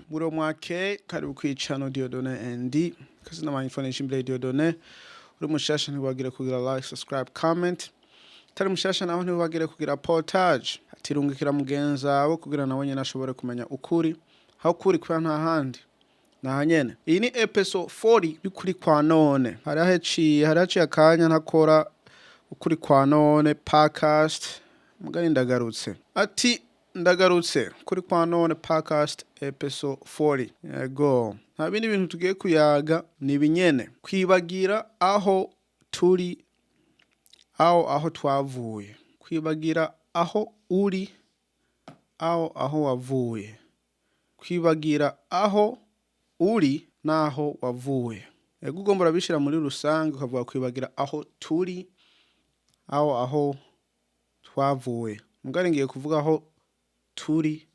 Buro mwake karibu kwicano Dieudonné ND kazina manyifonesha imbere Dieudonné. Uri mushasha ntiwagire kugira like, subscribe, comment. Tari mushasha naho ntiwagire kugira partage, atirungikira mugenzi wawe kugira nawe nyene ashobore kumenya ukuri. Aho kuri kwa nta handi naha nyene. Iyi ni episode 40 y'ukuri kwa none. Hari haciye akanya ntakora ukuri kwa none podcast, mugani ndagarutse. Ati ndagarutse kuri kwa none podcast episode 40. Yego, nta bindi bintu tugiye kuyaga, ni ibinyene kwibagira aho turi, aho twavuye, kwibagira aho uri, aho wavuye, kwibagira aho uri n'aho wavuye. Yego, ugomba urabishira muri rusange ukavuga kwibagira aho turi, aho twavuye. Mugari ngiye kuvuga aho turi,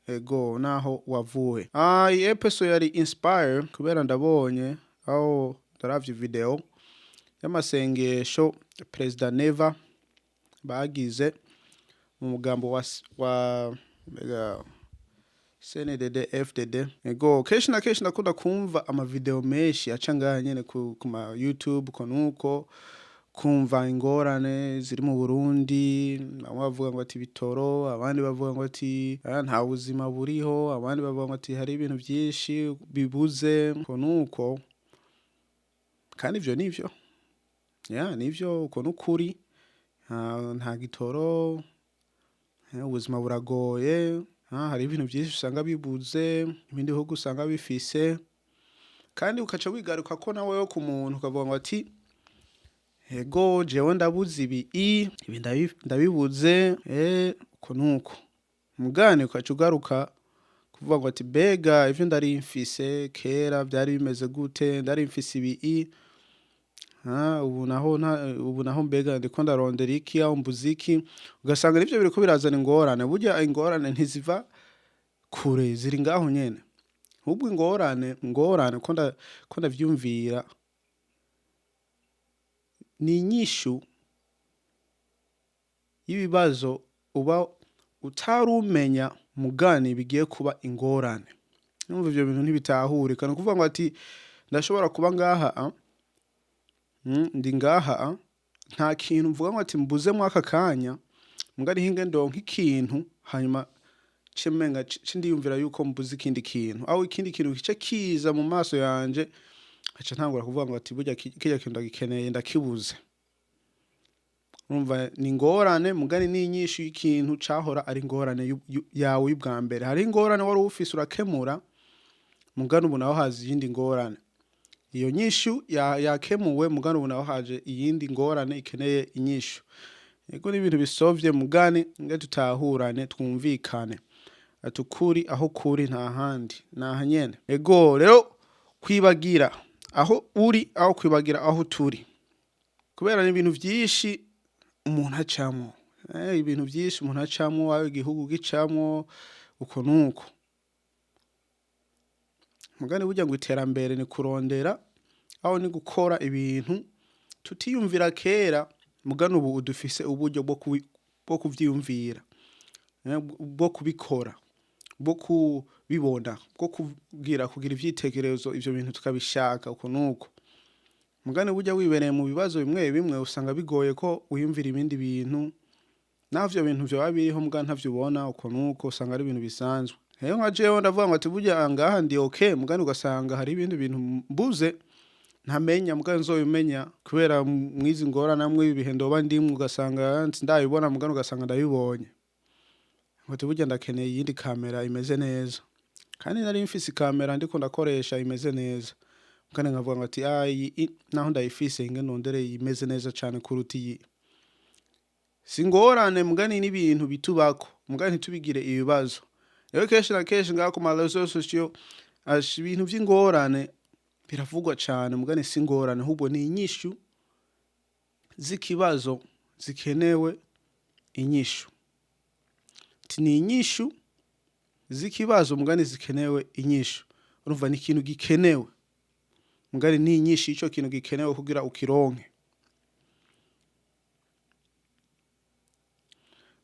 ego, naho wavuye. Iyi episode yari inspire kubera ndabonye aho ndaravye video y'amasengesho Perezida Neva bagize mu mugambo wa mbega CNDD FDD. Ego, kenshi na kenshi ndakunda kumva amavideo menshi aca ngaha nyene ku ma YouTube, ko nuko kumva ingorane ziri mu Burundi. Bamwe bavuga ngo ati bitoro, abandi bavuga ngo ati nta buzima buriho, abandi bavuga ngo ati hari ibintu byinshi bibuze, ko nuko. Kandi ivyo nivyo, ya nivyo, uko nukuri. Nta gitoro, ubuzima buragoye, hari ibintu byinshi usanga bibuze, ibindi bihugu usanga bifise. Kandi ukaca wigaruka ko nawe ku muntu ukavuga ngo ati ego, jewe ndabuze ibi, ibi ndabibuze, uko nuko. Mugane ukaca ugaruka kuvuga ngo ati bega ivyo ndari mfise kera vyari bimeze gute? Ndari mfise ibi ubu naho ubu naho mbega ndiko ndarondera iki, aho mbuze iki? Ugasanga nivyo biriko birazana ingorane. Burya ingorane ntiziva kure, ziri ngaho nyene. Ahubwo ingorane ko ndavyumvira ni inyishu y'ibibazo uba utarumenya, mugani bigiye kuba ingorane. Numva ivyo bintu ntibitahurika. Ni ukuvuga ngo ati ndashobora kuba ngaha, ndi ngaha, nta kintu mvuga ngo ati mbuze aka kanya, mugani hinge ndonka ikintu, hanyuma ce menga ce ndiyumvira yuko mbuze ikindi kintu, aho ikindi kintu kice kiza mu maso yanje, nkaca ntangura kuvuga ngo ati burya kirya kintu ndagikeneye, ndakibuze. Urumva ni ingorane, mugani ni inyishu y'ikintu cahora ari ingorane yawe y'ubwa mbere. Hari ingorane wari ufise urakemura, mugani ubu naho haza iyindi ngorane. Iyo nyishu yakemuwe, mugani ubu naho haje iyindi ngorane ikeneye inyishu. Yego, ni ibintu bisovye, mugani nge tutahurane, twumvikane. Ati ukuri aho kuri nta handi, naha nyene. Ego, rero kwibagira aho uri, aho kwibagira aho turi, kubera ni ibintu vyinshi umuntu acamwo, ibintu vyinshi umuntu acamwo, aho igihugu gicamwo, uko nuko. Mugani burya ngo iterambere ni kurondera, aho ni gukora ibintu tutiyumvira kera, mugani ubu dufise uburyo bwo kuvyiyumvira, bwo kubikora, bwo kubibona, bwo kugira ivyitegererezo, ivyo bintu tukabishaka, uko nuko. Mugani burya wibereye mu bibazo bimwe bimwe usanga bigoye ko wiyumvira ibindi bintu, naho ivyo bintu vyoba biriho muga ntavyo ubona, uko nuko, usanga ari ibintu bisanzwe. Rero nka jewe ndavuga ngo ati burya ngaha ndi okay, mugani ugasanga hari ibindi bintu mbuze ntamenya, mugani nzobimenya kubera mwizi ngorane, mwe ibi bihe ndoba ndimwe, ugasanga ndabibona, mugani ugasanga ndabibonye. Ngo ati burya ndakeneye iyindi kamera imeze neza. Kandi nari mfise ikamera ndiko ndakoresha imeze neza. Mugani nkavuga ngo ati iyi naho ndayifise, inge nondere imeze neza cane kuruta iyi. Si ingorane, mugani n'ibintu bitubako, mugani ntitubigire ibibazo. Rero kenshi na kenshi ngaha ku ma réseaux sociaux ibintu vy'ingorane biravugwa cane, mugani si ingorane, ahubwo ni inyishu z'ikibazo zikenewe inyishu. Ati ni inyishu z'ikibazo, mugani zikenewe inyishu. Urumva ni ikintu gikenewe, mugani ni inyishu y'ico kintu gikenewe kugira ukironke.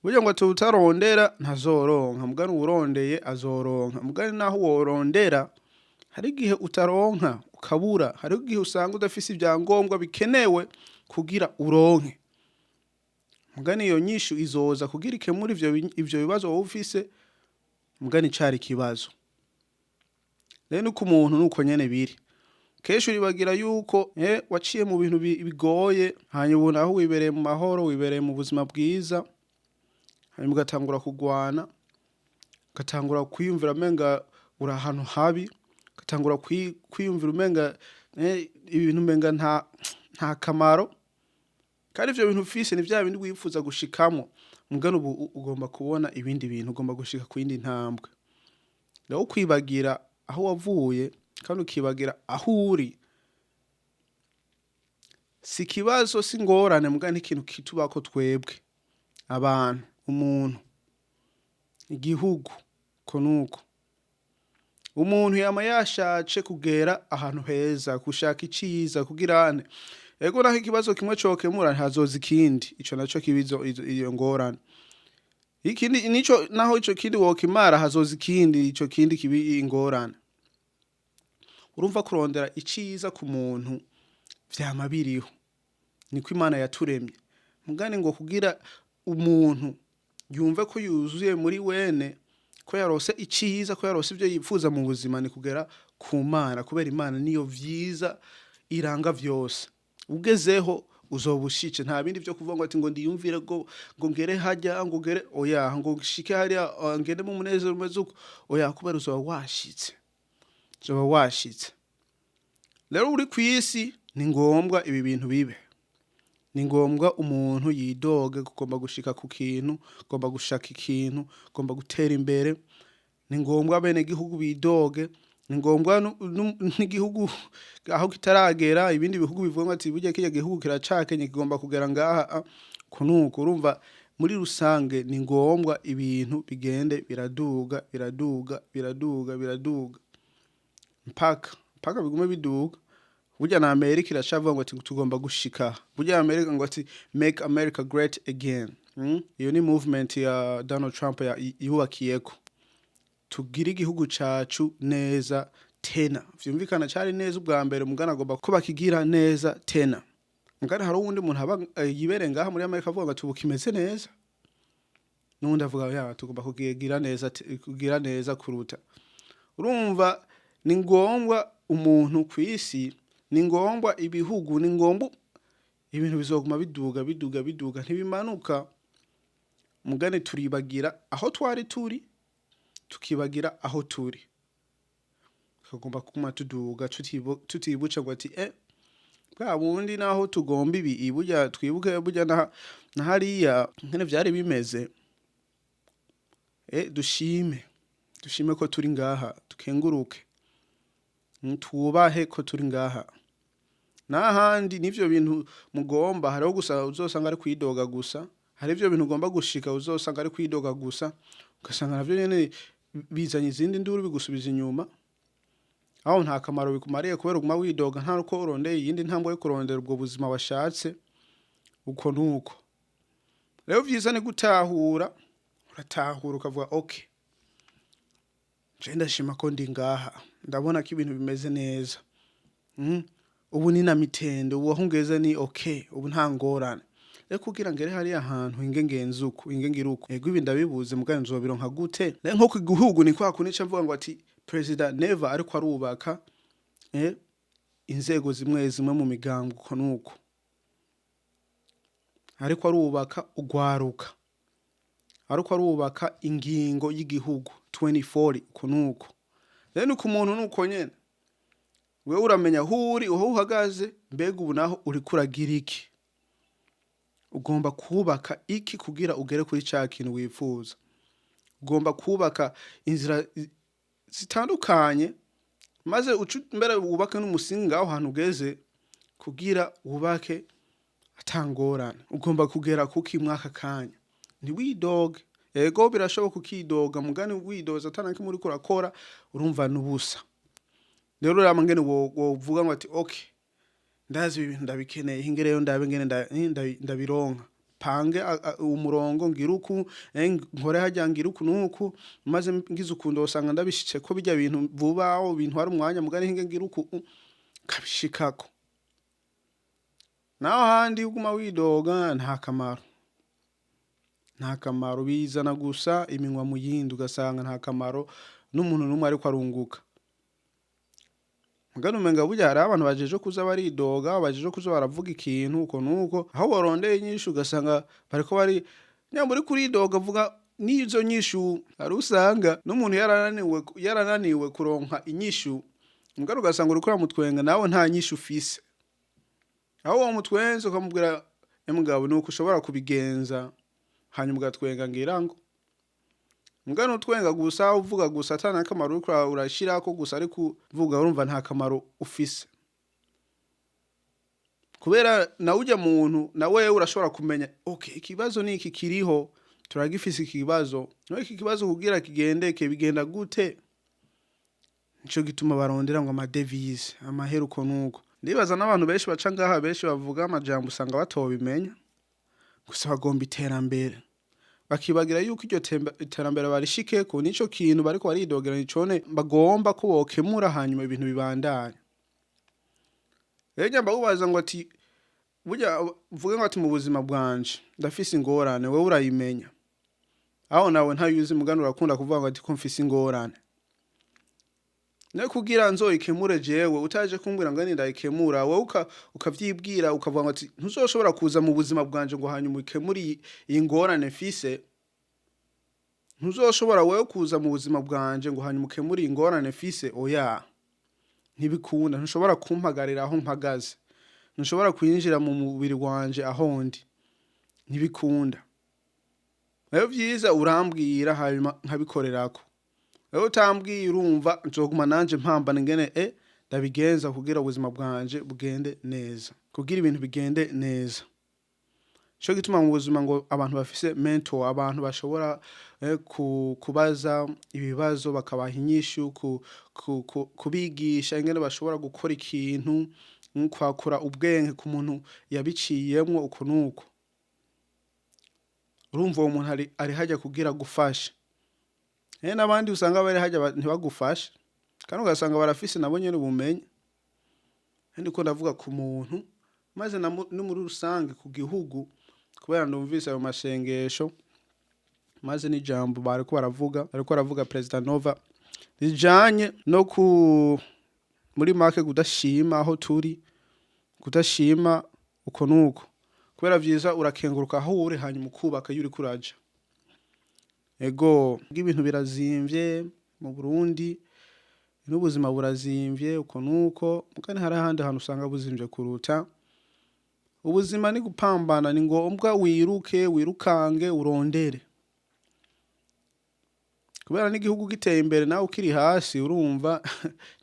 Burya ngo ati utarondera ntazoronka, mugani uwurondeye azoronka. Mugani naho worondera hari igihe utaronka ukabura, hari igihe usanga udafise ivyangombwa bikenewe kugira uronke. Mugani iyo nyishu izoza kugira ikemure ivyo bibazo wowe ufise, mugani cari ikibazo. Rero nuko umuntu nuko nyene biri. Kenshi uribagira yuko waciye mu bintu bigoye, hanyuma ubu naho wibereye mu mahoro, wibereye mu buzima bwiza, hanyuma ugatangura kugwana, ugatangura kwiyumvira umenga uri ahantu habi, ugatangura kwiyumvira umenga ibintu umenga nta kamaro, kandi ivyo bintu ufise ni vya bindi wifuza gushikamwo, mugani ubu ugomba kubona ibindi bintu, ugomba gushika ku yindi ntambwe. Rero kwibagira aho wavuye kandi ukibagira aho uri, si ikibazo, si ingorane, mugani n'ikintu kitubako twebwe abantu, umuntu, igihugu, uko nuko. Umuntu yama yashatse kugera ahantu heza, gushaka iciza, kugira ane. Ego, naho ikibazo kimwe cokemura hazoza ikindi, ico naco kiba iyo ngorane. Ikindi nico, naho ico kindi wokimara hazoza ikindi, ico kindi kiba ingorane. Urumva, kurondera iciza ku muntu vyama biriho, niko Imana yaturemye. Mugani ngo kugira umuntu yumve ko yuzuye muri wene, ko yarose iciza, ko yarose ivyo yipfuza mu buzima, ni kugera ku Mana, kubera Imana niyo vyiza iranga vyose. Ugezeho uzoba ushitse, nta bindi vyo kuvuga ngo ati ngo ndiyumvire ngo ngere harya, ngo ngere, oya, ngo nshike hariya, ngende mu munezero umeze uko, oya, kubera uzoba washitse, uzoba washitse. Rero uri kw'isi ni ngombwa ibi bintu bibe. Ni ngombwa umuntu yidoge kugomba gushika ku kintu, ugomba gushaka ikintu, ugomba gutera imbere. Ni ngombwa abenegihugu bidoge, ni ngombwa n'igihugu aho kitaragera, ibindi bihugu bivuga ngo ati burya kirya gihugu kiracakenye, kigomba kugera ngaha, uku nuku. Urumva, muri rusange ni ngombwa ibintu bigende biraduga, biraduga, biraduga, biraduga, mpaka mpaka bigume biduga. Burya na Amerika iracavuga ngo ati tugomba gushika. Burya Amerika ngo ati "Make America Great Again". Iyo ni movement ya Donald Trump yubakiyeko. Tugire igihugu cacu neza tena. Vyumvikana cari neza ubwa mbere, mugana agomba ko bakigira neza tena. Mugana hari uwundi muntu aba yibereye ngaha muri Amerika avuga ngo ati ubu kimeze neza. N'uwundi avuga ya tugomba kugira neza, kugira neza kuruta. Urumva, ni ngombwa umuntu kw'isi, ni ngombwa ibihugu, ni ngombwa ibintu bizoguma biduga, biduga, biduga, ntibimanuka. Mugane turibagira aho twari turi, tukibagira aho turi. Tukagomba kuguma tuduga tutibuca ngo ati bwa bundi naho tugomba ibi, burya twibuke burya na hariya nkene vyari bimeze. Dushime, dushime ko turi ngaha, tukenguruke, twubahe ko turi ngaha. N'ahandi n'ivyo bintu mugomba, hariho gusa uzosanga ari kwidoga gusa, hari ivyo bintu ugomba gushika uzosanga ari kwidoga gusa, ugasanga navyo nyene bizanye izindi nduru, bigusubiza inyuma. Aho nta kamaro bikumariye kubera uguma widoga, nta nuko urondeye iyindi ntambwe yo kurondera ubwo buzima washatse, uko nuko. Rero vyiza ni gutahura, uratahura ukavuga: "Okay, je ndashima ko ndi ngaha, ndabona ko ibintu bimeze neza. Ubu ni na mitende, ubu aho ngeze ni okay, ubu nta ngorane. Rero kugira ngere hariya hantu hinge ngenze uku, hinge ngire uku. Ego, ibi ndabibuze, mugabo nzobironka gute?" Rero nko ku gihugu ni kwa kundi nca mvuga ngo ati Perezida Neva ariko arubaka inzego zimwe zimwe mu migambwe, uko nuko. Ariko arubaka urwaruka. Ariko arubaka ingingo y'igihugu 2040, uko nuko. Rero ni ku muntu nuko nyene. Wewe uramenya aho uri, aho uhagaze, mbega ubu naho uriko uragira iki? Ugomba kubaka iki kugira ugere kuri ca kintu wifuza? Ugomba kubaka inzira zitandukanye, maze uce mbere wubake n'umusingi ngaho hantu ugeze kugira wubake ata ngorane. Ugomba kugera kuki mw'aka kanya? Ntiwidoge. Ego, birashoboka ukidoga, mugani widoze ata na kimwe uriko urakora, urumva n'ubusa. Rero uraba ngene wovuga ngo ati okay, ndazi ibi bintu ndabikeneye, hinge rero ndabe ngene ndabironka. Pange umurongo, ngira uku, nkore harya, ngira uku nuku, maze ngize uku ndosanga ndabishitse ko bijya bintu vuba, aho bintwara umwanya mugari, hinge ngira uku, kabishikako. Naho handi uguma widoga, nta kamaro, nta kamaro bizana, gusa iminwa mu yindi, ugasanga nta kamaro n'umuntu n'umwe ariko arunguka. Mugani umenga burya hariho abantu bajeje kuza baridoga, bajeje kuza baravuga ikintu uko nuko, aho borondeye inyishu ugasanga bariko bari nyamba uri kuridoga, vuga n'izo nyishu. Hari usanga n'umuntu yarananiwe kuronka inyishu, mugani ugasanga uriko uramutwenga, nawe nta nyishu ufise. Aho uwo mutwenze ukamubwira: "Mugabo, nuko ushobora kubigenza," hanyuma ugatwenga, ngira ngo mugani utwenga gusa, uvuga gusa ata n'akamaro uriko urashirako, gusa ariko uvuga, urumva nta kamaro ufise. Kubera nawe ujya muntu, nawe urashobora kumenya: okay, ikibazo ni iki kiriho, turagifise iki kibazo, no iki kibazo kugira kigendeke bigenda gute? Nico gituma barondera ngo ama devises, amahera, uko nuko. Ndibaza n'abantu benshi baca ngaha, benshi bavuga amajambo, usanga batobimenya, gusa bagomba iterambere, bakibagira yuko iryo iterambere barishikeko, nico kintu bariko baridogera, nicone bagomba ko bokemura, hanyuma ibintu bibandanye. Rero nyamba ubaza ngo ati burya mvuge ngo ati mu buzima bwanje ndafise ingorane, wewe urayimenya, aho nawe ntayuzi, mugani urakunda kuvuga ngo ati ko mfise ingorane, ne kugira nzoyikemure jewe utaje kumbwira ngo ndayikemura, wowe ukavyibwira, ukavuga ngo ati ntuzoshobora kuza mu buzima bwanje ngo hanyuma ukemure iyi ngorane mfise. Ntuzoshobora wewe kuza mu buzima bwanje ngo hanyuma ukemure iyi ngorane mfise, oya, ntibikunda. Ntushobora kumpagarira aho mpagaze, ntushobora kwinjira mu mubiri wanje aho ndi, ntibikunda. Rero vyiza urambwira, hanyuma nkabikorerako. Rero utambwiye, urumva nzoguma nanje mpambana ingene ndabigenza kugira ubuzima bwanje bugende neza, kugira ibintu bigende neza. Nico gituma mu buzima ngo abantu bafise mentor, abantu bashobora kubaza ibibazo bakabaha inyishu, kubigisha ingene bashobora gukora ikintu, kwakura ubwenge ku muntu yabiciyemwo uko nuko. Urumva uwo muntu ari harya kugira agufashe. N'abandi usanga bari harya ntibagufashe, kandi ugasanga barafise nabo nyene ubumenyi. Ndiko ndavuga ku muntu, maze no muri rusange ku gihugu, kubera ndumvise ayo masengesho, maze n'ijambo bariko baravuga, bariko baravuga Perezida Nova, rijanye no ku muri make kudashima aho turi, kudashima uko nuko. Kubera vyiza urakenguruka aho uri, hanyuma ukubaka iyo uriko uraja. Ego, ibintu birazimvye mu Burundi, n'ubuzima burazimvye uko nuko, mugani hari ahandi hantu usanga buzimvye kuruta. Ubuzima ni gupambana, ni ngombwa wiruke, wirukange, urondere. Kubera n'igihugu giteye imbere nawe ukiri hasi, urumva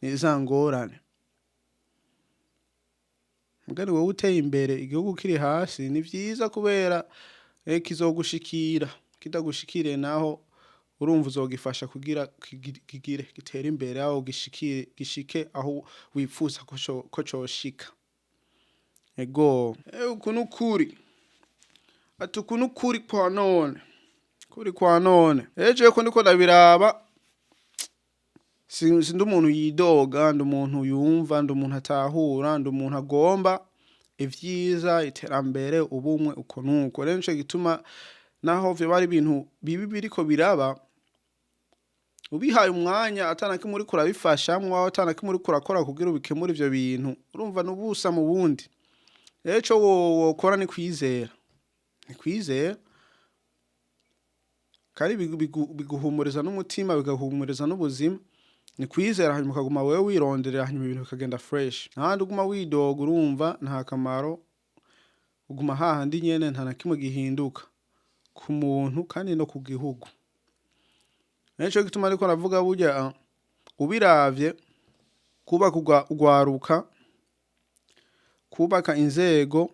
ni za ngorane. Mugani wowe uteye imbere, igihugu kiri hasi, ni vyiza kubera kizogushikira, kitagushikiriye naho urumva uzogifasha kugira kigire gitere imbere, aho gishikire, gishike aho wipfuza ko coshika. Ego, uku nukuri. Ati uku nukuri kwa none. Kuri kwa none. Ejo ko ndiko ndabiraba, sindi umuntu yidoga, ndi umuntu yumva, ndi umuntu atahura, ndi umuntu agomba ivyiza, iterambere, ubumwe, uko nuko. Rero nico gituma naho vyoba ari ibintu bibi biriko biraba, ubihaye umwanya ata kimwe uriko urabifashamwo, ata kimwe uriko urakora kugira ubikemure ivyo bintu, urumva n'ubusa mu bundi. Rero ico wokora ni kwizera, ni kwizera, kandi biguhumuriza n'umutima, bigahumuriza n'ubuzima. Ni kwizera, hanyuma ukaguma wewe wironderera, hanyuma ibintu bikagenda fresh. Ahandi uguma widoga, urumva nta kamaro, uguma hahandi nyene, nta na kimwe gihinduka ku muntu kandi no ku gihugu. Nico gituma ariko aravuga burya ubiravye, kubaka ugwaruka, kubaka inzego,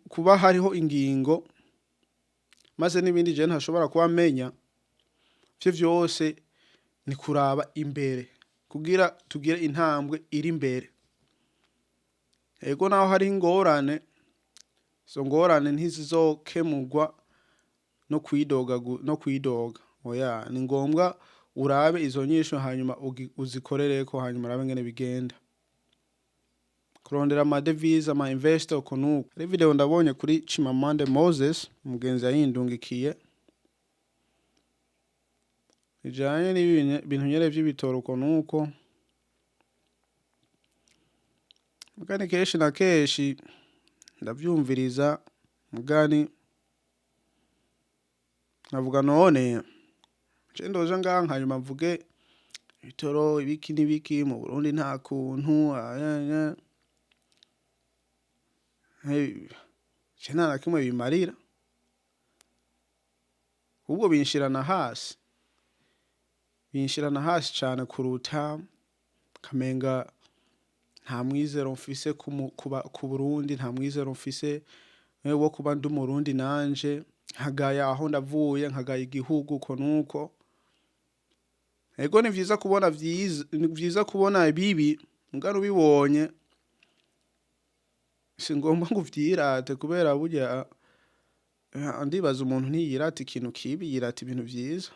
kuba hariho ingingo, maze n'ibindi je ntashobora kuba menya, ivyo vyose ni kuraba imbere kugira tugire intambwe iri imbere. Ego, naho hari ingorane. Izo ngorane ntizizokemurwa no kwidoga no kwidoga, oya. Ni ngombwa urabe izo nyishu, hanyuma uzikorereko, hanyuma urabe ngene bigenda. Kurondera amadevize, ama investor, uko nuko. Hari video ndabonye kuri Chimamanda Moses, umugenzi yayindungikiye, bijanye n'ibi bintu nyene vy'ibitoro, uko nuko. Mugani kenshi na kenshi ndavyumviriza, mugani nkavuga: none je ndoja ngaha hanyuma mvuge ibitoro, ibiki n'ibiki mu Burundi, nta kuntu aya, hey, je nta na kimwe bimarira, ahubwo binshirana hasi, binshirana hasi cane kuruta kamenga nta mwizero mfise ku Burundi, nta mwizero mfise wo kuba ndi Umurundi, nanje nkagaya aho ndavuye, nkagaya igihugu, uko nuko. Ego, ni vyiza kubona vyiza, ni vyiza kubona ibibi, mugabo ubibonye si ngombwa ngo uvyirate, kubera burya ndibaza umuntu ntiyirata ikintu kibi, yirata ibintu vyiza.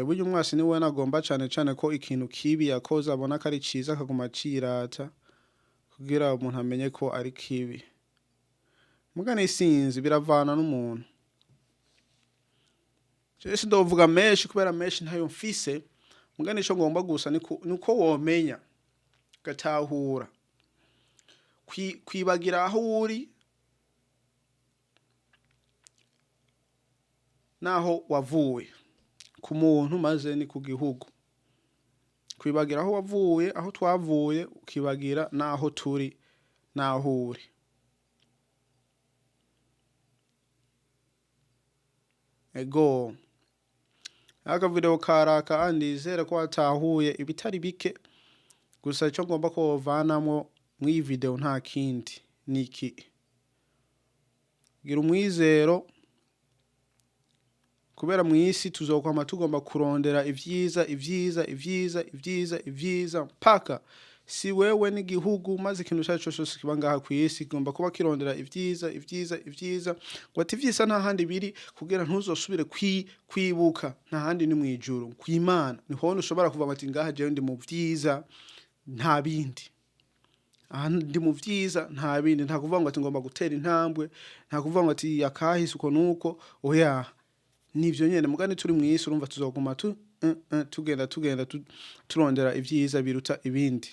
Burya umwasi niwe agomba cane cane ko ikintu kibi yakoze abona ko ari ciza, akaguma acirata kugira umuntu amenye ko ari kibi. Muga sinzi, biravana n'umuntu. Jewe sindovuga menshi kubera menshi ntayo mfise, muga nico ngomba gusa nuko womenya ugatahura kwibagira aho uri naho wavuye ku muntu, maze ni ku gihugu. Kwibagira aho wavuye, aho twavuye, ukibagira naho turi naho uri. Ego, aka video karaka, nizere ko watahuye ibitari bike. Gusa ico ngomba ko wovanamwo mw'iyi video nta kindi, niki: gira umwizero, kubera mw'isi tuzokwama tugomba kurondera ivyiza, ivyiza, ivyiza, ivyiza, ivyiza, mpaka si wewe n'igihugu, maze ikintu cari co cose kiba ngaha kw'isi kigomba kuba kirondera ivyiza, ivyiza, ivyiza. Ngo ati ivyiza nta handi biri, kugira ntuzosubire kwibuka, nta handi, ni mw'ijuru kw'Imana, niho ushobora kuvuga ati: ngaha jewe ndi mu vyiza, nta bindi. Aha ndi mu vyiza, nta bindi. Nta kuvuga ngo ati ngomba gutera intambwe, nta kuvuga ngo ati akahise uko nuko, oya, nivyo nyene. Mugani turi mw'isi, urumva tuzoguma tu tugenda tugenda turondera ivyiza biruta ibindi.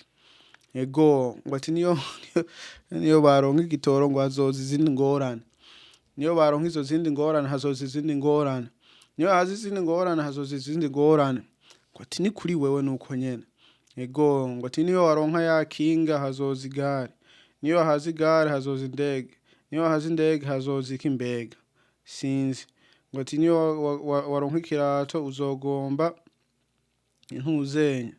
Ego, ngo ati niyo baronka igitoro, ngo hazoza izindi ngorane, niyo baronka izo zindi ngorane, hazoza izindi ngorane, niyo haza izindi ngorane, hazoza izindi ngorane. Ngo ati ni kuri wewe nuko nyene. Ego, ngo ati niyo waronka ya kinga, hazoza igare, niyo haza igare, hazoza indege, niyo haza indege, hazoza iki mbega, sinzi. Ngo ati niyo waronka ikirato, uzogomba intuzenya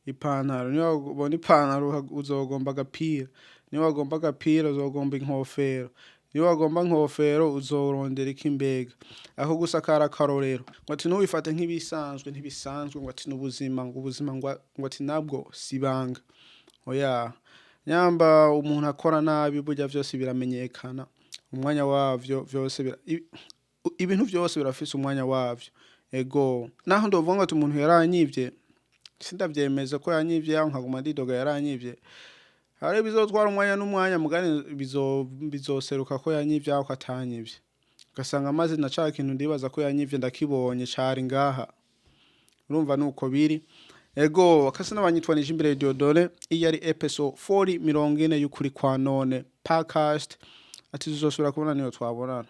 ipantaro, niyo wabona ipantaro, uzogomba agapira, niyo wagomba agapira, uzogomba inkofero, niyo wagomba inkofero, uzorondera iki mbega. Ako gusa kari akarorero. Ngo ati ntubifate nk'ibisanzwe, ntibisanzwe. Ngo ati n'ubuzima, ngo ubuzima, ngo ati nabwo si ibanga, oya. Nyamba umuntu akora nabi, burya vyose biramenyekana umwanya wavyo, vyose ibintu vyose birafise umwanya wavyo. Ego, naho ndovuga ngo ati umuntu yaranyivye, sindavyemeza ko yanyivye, yaho nkaguma ndidoga yaranyivye, hari bizotwara umwanya n'umwanya, mugani bizoseruka ko yanyivye aho ko atanyivye, ugasanga maze na ca kintu ndibaza ko yanyivye ndakibonye cari ngaha. Urumva nuko biri. Ego, akasina banyitwa Nijimbere Dieudonné. Iyi yari episode 40, 40 y'ukuri kwa none podcast. Ati tuzosubira kubona niyo twabonana.